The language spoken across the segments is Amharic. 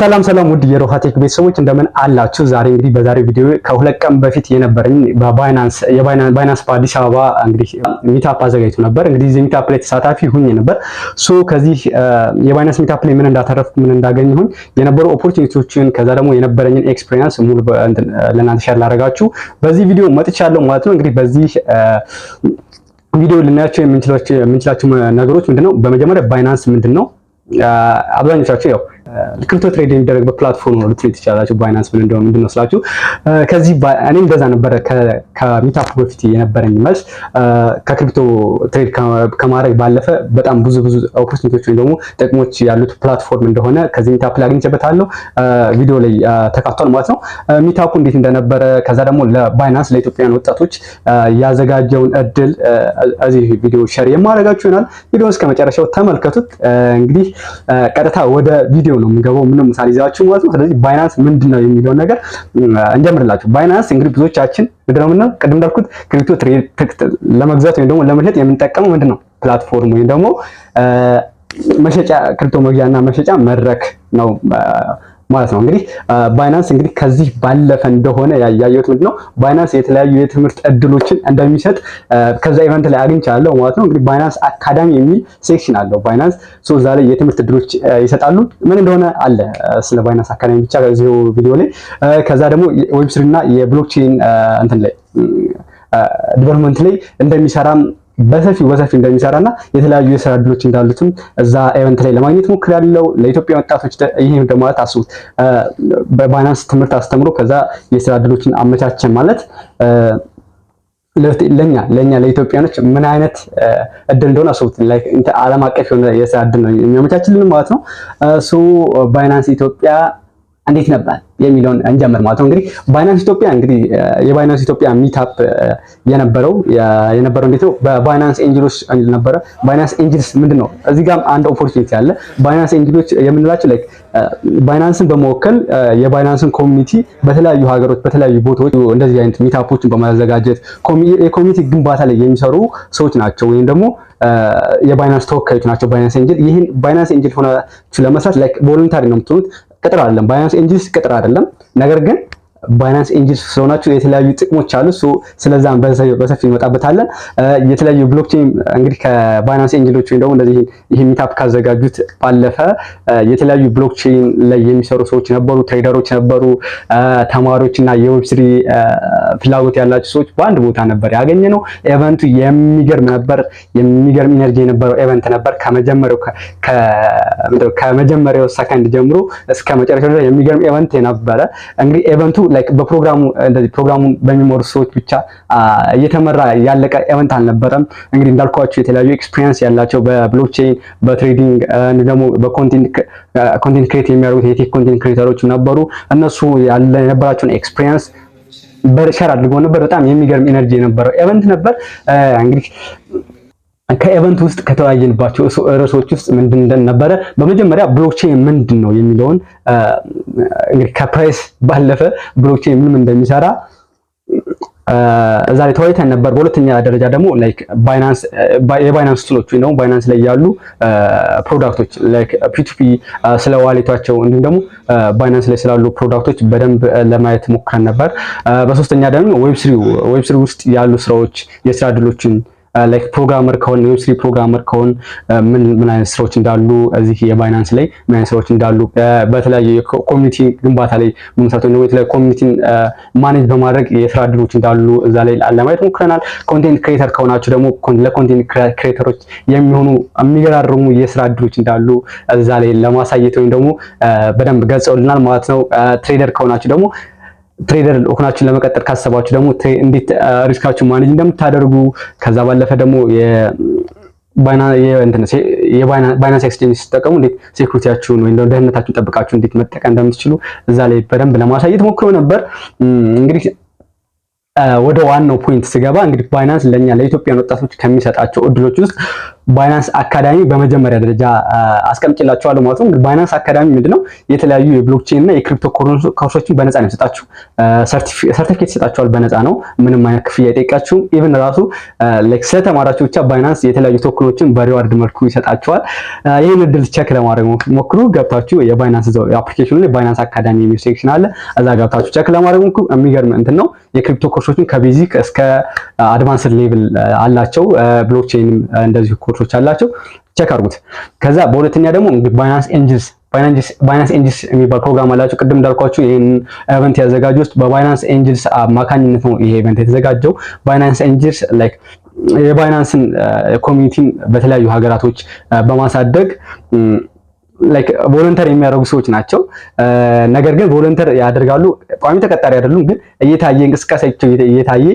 ሰላም ሰላም ውድ የሮሃ ቴክ ቤተሰቦች፣ እንደምን አላችሁ? ዛሬ እንግዲህ በዛሬው ቪዲዮ ከ2 ቀን በፊት የነበረኝ በባይናንስ የባይናንስ በአዲስ አበባ እንግዲህ meetup አዘጋጅቶ ነበር። እንግዲህ እዚህ meetup ላይ ተሳታፊ ሁኜ ነበር። So ከዚህ የባይናንስ meetup ላይ ምን እንዳተረፍኩ፣ ምን እንዳገኘሁኝ፣ የነበሩ opportunity ዎችን፣ ከዛ ደግሞ የነበረኝን experience ሙሉ ለእናንተ share ላደርጋችሁ በዚህ ቪዲዮ መጥቻለሁ ማለት ነው። እንግዲህ በዚህ ቪዲዮ ልናያቸው የምንችላቸው ነገሮች ምንድነው? በመጀመሪያ ባይናንስ ምንድነው? አብዛኞቻችሁ ያው crypto trade የሚደረግበት platform ነው ልትሉ ትችላላችሁ። ባይናንስ ምን እንደሆነ፣ ምንድን ነው ስላችሁ ከዚህ እኔም እንደዛ ነበረ ከ meetup በፊት የነበረኝ መልስ። ከ crypto trade ከማድረግ ባለፈ በጣም ብዙ ብዙ opportunity ዎች ወይም ደግሞ ጥቅሞች ያሉት platform እንደሆነ ከዚህ meetup ላይ አግኝቼበታለሁ። ቪዲዮ ላይ ተካቷል ማለት ነው። Meetup ኡ እንዴት እንደነበረ፣ ከዛ ደግሞ ለባይናንስ ለኢትዮጵያውያን ወጣቶች ያዘጋጀውን እድል እዚህ ቪዲዮ share የማደርጋችሁ ይሆናል። ቪዲዮውን እስከ መጨረሻው ተመልከቱት። እንግዲህ ቀጥታ ወደ ቪዲዮ ነው የምገባው፣ ምንም ሳልይዛችሁ ማለት ነው። ስለዚህ ባይናንስ ምንድን ነው የሚለውን ነገር እንጀምርላችሁ። ባይናንስ እንግዲህ ብዙዎቻችን ምንድነው ምንድነው ቅድም እንዳልኩት crypto trade ለመግዛት ወይም ደግሞ ለመሸጥ የምንጠቀመው ምንድነው platform ወይም ደግሞ መሸጫ፣ crypto መግዣና መሸጫ መድረክ ነው ማለት ነው። እንግዲህ ባይናንስ እንግዲህ ከዚህ ባለፈ እንደሆነ ያየሁት ምንድነው፣ ባይናንስ የተለያዩ የትምህርት እድሎችን እንደሚሰጥ ከዛ event ላይ አግኝቻለሁ ማለት ነው። እንግዲህ ባይናንስ አካዳሚ የሚል section አለው ባይናንስ። So እዛ ላይ የትምህርት እድሎች ይሰጣሉ። ምን እንደሆነ አለ ስለ ባይናንስ አካዳሚ ብቻ እዚሁ ቪዲዮ ላይ። ከዛ ደግሞ Web3 እና የ blockchain እንትን ላይ development ላይ እንደሚሰራም፣ በሰፊው በሰፊው እንደሚሰራና የተለያዩ የስራ እድሎች እንዳሉትም እዛ event ላይ ለማግኘት ሞክሬያለሁ። ለኢትዮጵያ ወጣቶች ይሄ ደግሞ ማለት አስቡት፣ በባይናንስ ትምህርት አስተምሮ ከዛ የስራ እድሎችን አመቻቸ ማለት ለኛ ለኢትዮጵያኖች ምን አይነት እድል እንደሆነ አስቡት። Like ዓለም አቀፍ የሆነ የስራ እድል ነው የሚያመቻችልን ማለት ነው። So ባይናንስ ኢትዮጵያ እንዴት ነበር የሚለውን እንጀምር ማለት ነው። እንግዲህ ባይናንስ ኢትዮጵያ፣ እንግዲህ የባይናንስ ኢትዮጵያ meetup የነበረው እንዴት ነው? በባይናንስ Angel ኦች ነበረ። ባይናንስ Angels ምንድን ነው? እዚህ ጋርም አንድ opportunity አለ። ባይናንስ Angel ኦች የምንላቸው like ባይናንስን በመወከል የባይናንስን community በተለያዩ ሀገሮች፣ በተለያዩ ቦታዎች እንደዚህ አይነት meetup ኦችን በማዘጋጀት የ community ግንባታ ላይ የሚሰሩ ሰዎች ናቸው፣ ወይም ደግሞ የባይናንስ ተወካዮች ናቸው። ባይናንስ Angel፣ ይህን ባይናንስ Angel ሆናችሁ ለመስራት like voluntary ነው የምትሆኑት፣ ቅጥር አይደለም። ባይናንስ Angels ቅጥር አይደለም። ነገር ግን ባይናንስ Angels ስለሆናችሁ የተለያዩ ጥቅሞች አሉ። ስለዛም በሰፊው እንመጣበታለን። የተለያዩ blockchain፣ እንግዲህ ከባይናንስ Angel ኦች ወይም ደግሞ እንደዚህ ይሄ meetup ካዘጋጁት ባለፈ የተለያዩ blockchain ላይ የሚሰሩ ሰዎች ነበሩ፣ trader ኦች ነበሩ፣ ተማሪዎች እና የ Web3 ፍላጎት ያላቸው ሰዎች በአንድ ቦታ ነበር ያገኘነው። Event ኡ የሚገርም ነበር። የሚገርም energy የነበረው event ነበር። ከመጀመሪያው ሰከንድ ጀምሮ እስከ መጨረሻው የሚገርም event ነበረ። እንግዲህ event ኡ like በፕሮግራሙ እንደዚህ ፕሮግራሙን በሚመሩ ሰዎች ብቻ እየተመራ ያለቀ event አልነበረም። እንግዲህ እንዳልኳችሁ የተለያዩ experience ያላቸው በ blockchain፣ በ trading፣ እንዲሁም ደግሞ በ content create የሚያደርጉት የ tech content creator ኦች ነበሩ። እነሱ ያለ የነበራቸውን experience share አድርገው ነበር። በጣም የሚገርም energy የነበረው event ነበር። እንግዲህ ከ event ውስጥ ከተወያየንባቸው ርዕሶች ውስጥ ምንድን ነበረ? በመጀመሪያ blockchain ምንድን ነው የሚለውን፣ እንግዲህ ከ price ባለፈ blockchain ምንም እንደሚሰራ እዛ ላይ ተወያይተን ነበር። በሁለተኛ ደረጃ ደግሞ like ባይናንስ፣ የባይናንስ tool ኦች ወይ ደግሞ ባይናንስ ላይ ያሉ product ኦች like P2P፣ ስለ wallet ኣቸው እንዲሁም ደግሞ ባይናንስ ላይ ስላሉ product ኦች በደንብ ለማየት ሞክረን ነበር። በሶስተኛ ደግሞ Web3 ውስጥ ያሉ ስራዎች፣ የስራ እድሎችን፣ like programmer ከሆን፣ Web3 programmer ከሆን ምን ምን አይነት ስራዎች እንዳሉ፣ እዚህ የባይናንስ ላይ ምን አይነት ስራዎች እንዳሉ፣ በተለያዩ የ community ግንባታ ላይ በመስራት ወይ ደግሞ የተለያዩ community ን manage በማድረግ የስራ እድሎች እንዳሉ እዛ ላይ ለማየት ሞክረናል። Content creator ከሆናችሁ ደግሞ ለ content creator ኦች የሚሆኑ የሚገራርሙ የስራ እድሎች እንዳሉ እዛ ላይ ለማሳየት ወይም ደግሞ በደንብ ገልጸውልናል ማለት ነው። Trader ከሆናችሁ ደግሞ፣ trader ሆናችሁ ለመቀጠል ካሰባችሁ ደግሞ እንዴት risk ኣችሁን manage እንደምታደርጉ፣ ከዛ ባለፈ ደግሞ የባይናንስ exchange ሲጠቀሙ እንዴት security ያችሁን ወይም ደህንነታችሁን ጠብቃችሁ እንዴት መጠቀም እንደምትችሉ እዛ ላይ በደንብ ለማሳየት ሞክሮ ነበር። እንግዲህ ወደ ዋናው point ስገባ እንግዲህ ባይናንስ ለኛ ለኢትዮጵያን ወጣቶች ከሚሰጣቸው እድሎች ውስጥ Binance Academy በመጀመሪያ ደረጃ አስቀምጬላችኋለሁ ማለት ነው። Binance Academy ምንድነው? የተለያዩ የ blockchain እና የ crypto ኮርሶችን በነፃ ነው የሚሰጣችሁ። ሰርቲፊኬት ይሰጣችኋል፣ በነፃ ነው። ምንም አይነት ክፍያ አይጠይቃችሁም። Even ራሱ like ስለተማራችሁ ብቻ Binance የተለያዩ token ኦችን በ reward መልኩ ይሰጣችኋል። ይህን እድል check ለማድረግ ሞክሩ። ገብታችሁ የ Binance እዛው application ኑ ላይ Binance Academy የሚል section አለ። እዛ ገብታችሁ check ለማድረግ ሞክሩ። የሚገርም እንትን ነው። የ crypto ኮርሶችን ከ basic እስከ advanced level አላቸው። Blockchain ም እንደዚሁ ኮርሶች አላቸው። Check አድርጉት። ከዛ በሁለተኛ ደግሞ Binance Angels የሚባል ፕሮግራም አላቸው። ቅድም እንዳልኳችሁ ይህን event ያዘጋጁት በ Binance Angels አማካኝነት ነው ይሄ event የተዘጋጀው። Binance Angels like የ Binance ን community ን በተለያዩ ሀገራቶች በማሳደግ like volunteer የሚያደርጉ ሰዎች ናቸው። ነገር ግን volunteer ያደርጋሉ፣ ቋሚ ተቀጣሪ አይደሉም። ግን እየታየ እንቅስቃሴያቸው እየታየ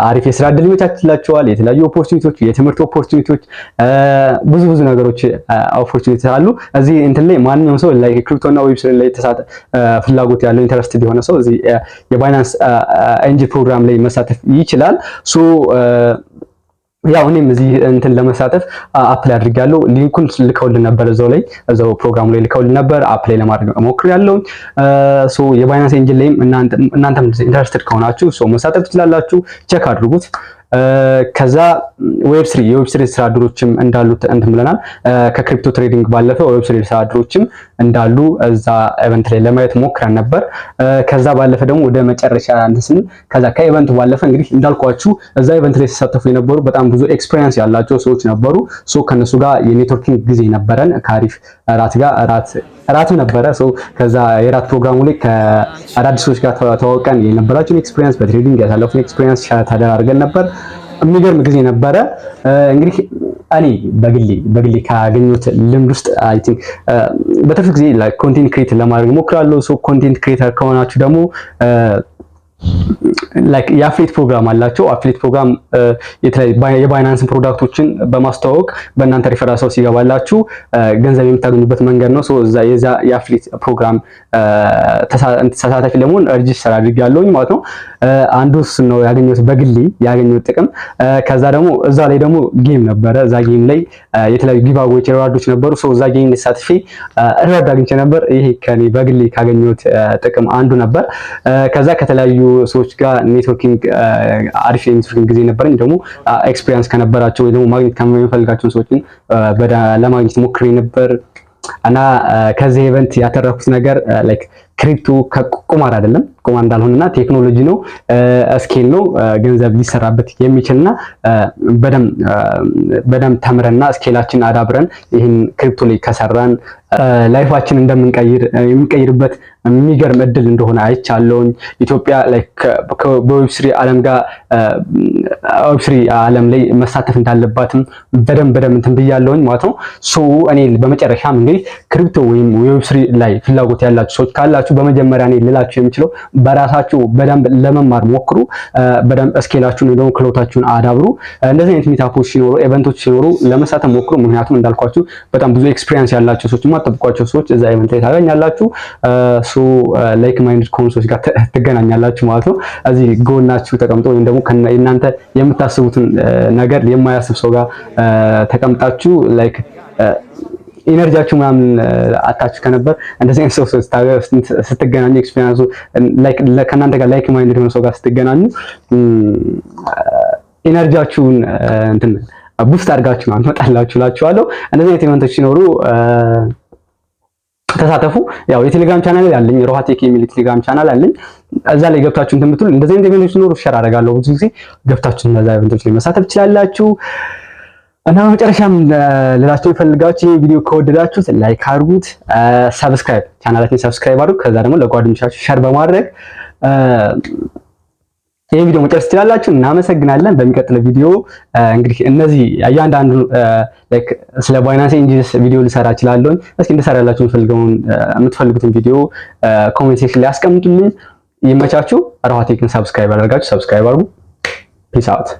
አሪፍ የስራ እድል ይመቻችላቸዋል። የተለያዩ opportunity ዎች፣ የትምህርት opportunity ዎች፣ ብዙ ብዙ ነገሮች opportunity አሉ። እዚህ እንትን ላይ ማንኛውም ሰው like crypto እና Web3 ላይ ፍላጎት ያለው interested የሆነ ሰው እዚህ የ Binance Angel ፕሮግራም ላይ መሳተፍ ይችላል። So ያው እኔም እዚህ እንትን ለመሳተፍ apply አድርጌያለሁ። Link ኡን ልከውልን ነበር፣ እዛው ላይ እዛው ፕሮግራሙ ላይ ልከውልን ነበር። Apply ለማድረግ ሞክሬያለሁ። So የ Binance Angel ላይም እናንተም interested ከሆናችሁ so መሳተፍ ትችላላችሁ። Check አድርጉት። ከዛ Web3 የ Web3 ስራ እድሎችም እንዳሉ እንትን ብለናል። ከ crypto trading ባለፈ Web3 ስራ እድሎችም እንዳሉ እዛ event ላይ ለማየት ሞክረን ነበር። ከዛ ባለፈ ደግሞ ወደ መጨረሻ እንትን ስንል ከዛ ከ event ኡ ባለፈ እንግዲህ እንዳልኳችሁ እዛ event ላይ ሲሳተፉ የነበሩ በጣም ብዙ experience ያላቸው ሰዎች ነበሩ። So ከነሱ ጋር የ networking ጊዜ ነበረን፣ ከአሪፍ እራት ጋር እራትም ነበረ። So ከዛ የራት ፕሮግራሙ ላይ ከአዳዲስ ሰዎች ጋር ተዋውቀን የነበራቸውን experience፣ በ trading ያሳለፉን experience share ተደራርገን ነበር። የሚገርም ጊዜ ነበረ። እንግዲህ እኔ በግሌ ካገኘሁት ልምድ ውስጥ I think በትርፍ ጊዜ content create ለማድረግ እሞክራለሁ። So content creator ከሆናችሁ ደግሞ like የ affiliate ፕሮግራም አላቸው። Affiliate ፕሮግራም የተለያዩ የ Binance ን product ኦችን በማስተዋወቅ በእናንተ ሪፈራል ሰው ሲገባላችሁ ገንዘብ የምታገኙበት መንገድ ነው። So እዛ የዛ የ affiliate ፕሮግራም ተሳታፊ ለመሆን register አድርጌያለሁኝ ማለት ነው። አንዱ እሱን ነው ያገኘሁት፣ በግሌ ያገኘሁት ጥቅም። ከዛ ደግሞ እዛ ላይ ደግሞ game ነበረ። እዛ game ላይ የተለያዩ giveaway ዎች፣ reward ኦች ነበሩ። So እዛ game ላይ ተሳትፌ reward አግኝቼ ነበር። ይሄ ከኔ በግሌ ካገኘሁት ጥቅም አንዱ ነበር። ከዛ ከተለያዩ ሰዎች ጋር networking፣ አሪፍ የ networking ጊዜ ነበረኝ። ደግሞ experience ከነበራቸው ወይ ደግሞ ማግኘት ከምፈልጋቸውን ሰዎችን ለማግኘት ሞክሬ ነበር። እና ከዚህ event ያተረፍኩት ነገር like crypto ከቁማር አይደለም፣ ቁማር እንዳልሆነና ቴክኖሎጂ ነው፣ skill ነው፣ ገንዘብ ሊሰራበት የሚችልና በደንብ ተምረንና skill ኣችን አዳብረን ይህን crypto ላይ ከሰራን life ኣችን እንደምንቀይር የሚቀይርበት የሚገርም እድል እንደሆነ አይቻለሁኝ። ኢትዮጵያ በ Web3 ዓለም ጋር Web3 ዓለም ላይ መሳተፍ እንዳለባትም በደንብ በደንብ እንትን ብያለሁኝ ማለት ነው። So እኔ በመጨረሻም እንግዲህ crypto ወይም Web3 ላይ ፍላጎት ያላችሁ ሰዎች ካላችሁ በመጀመሪያ እኔ ልላችሁ የምችለው በራሳችሁ በደንብ ለመማር ሞክሩ። በደንብ skill ኣችሁን ወይ ደግሞ ክህሎታችሁን አዳብሩ። እንደዚህ አይነት meetup ኦች ሲኖሩ፣ event ኦች ሲኖሩ ለመሳተፍ ሞክሩ። ምክንያቱም እንዳልኳችሁ በጣም ብዙ experience ያላቸው ሰዎች፣ የማትጠብቋቸው ሰዎች እዛ event ላይ ታገኛላችሁ። So like minded ከሆኑ ሰዎች ጋር ትገናኛላችሁ ማለት ነው። እዚህ ጎናችሁ ተቀምጦ ወይም ደግሞ እናንተ የምታስቡትን ነገር የማያስብ ሰው ጋር ተቀምጣችሁ like energy ያችሁ ምናምን አታችሁ ከነበር እንደዚህ አይነት ሰው ስትገናኙ experience ኡ like ከእናንተ ጋር like minded የሆነ ሰው ጋር ስትገናኙ energy ያችሁን እንትን boost አድርጋችሁ ነው ትመጣላችሁ እላችኋለሁ። እንደዚህ አይነት event ኦች ሲኖሩ ተሳተፉ። ያው የቴሌግራም ቻናል አለኝ፣ ሮሃ ቴክ የሚል የቴሌግራም ቻናል አለኝ። እዛ ላይ ገብታችሁ እንትን ብትሉ እንደዚህ አይነት event ኦች ሲኖሩ share አደርጋለሁ ብዙ ጊዜ፣ ገብታችሁ እነዛ event ኦች ላይ መሳተፍ ትችላላችሁ። እና በመጨረሻም ልላችሁ የምፈልገው ይህ ቪዲዮ ከወደዳችሁት like አድርጉት፣ subscribe ቻናላችን subscribe አድርጉ። ከዛ ደግሞ ለጓደኞቻችሁ share በማድረግ ይህን ቪዲዮ መጨረስ ትችላላችሁ። እናመሰግናለን። በሚቀጥለው ቪዲዮ እንግዲህ እነዚህ እያንዳንዱ like ስለ Binance Angels ቪዲዮ ልሰራ እችላለሁ። እስኪ እንድሰራላችሁ የምትፈልጉትን ቪዲዮ comment section ላይ አስቀምጡልኝ። ይመቻችሁ። ሮሃ ቴክን subscribe ያላደረጋችሁ subscribe አድርጉ። Peace out.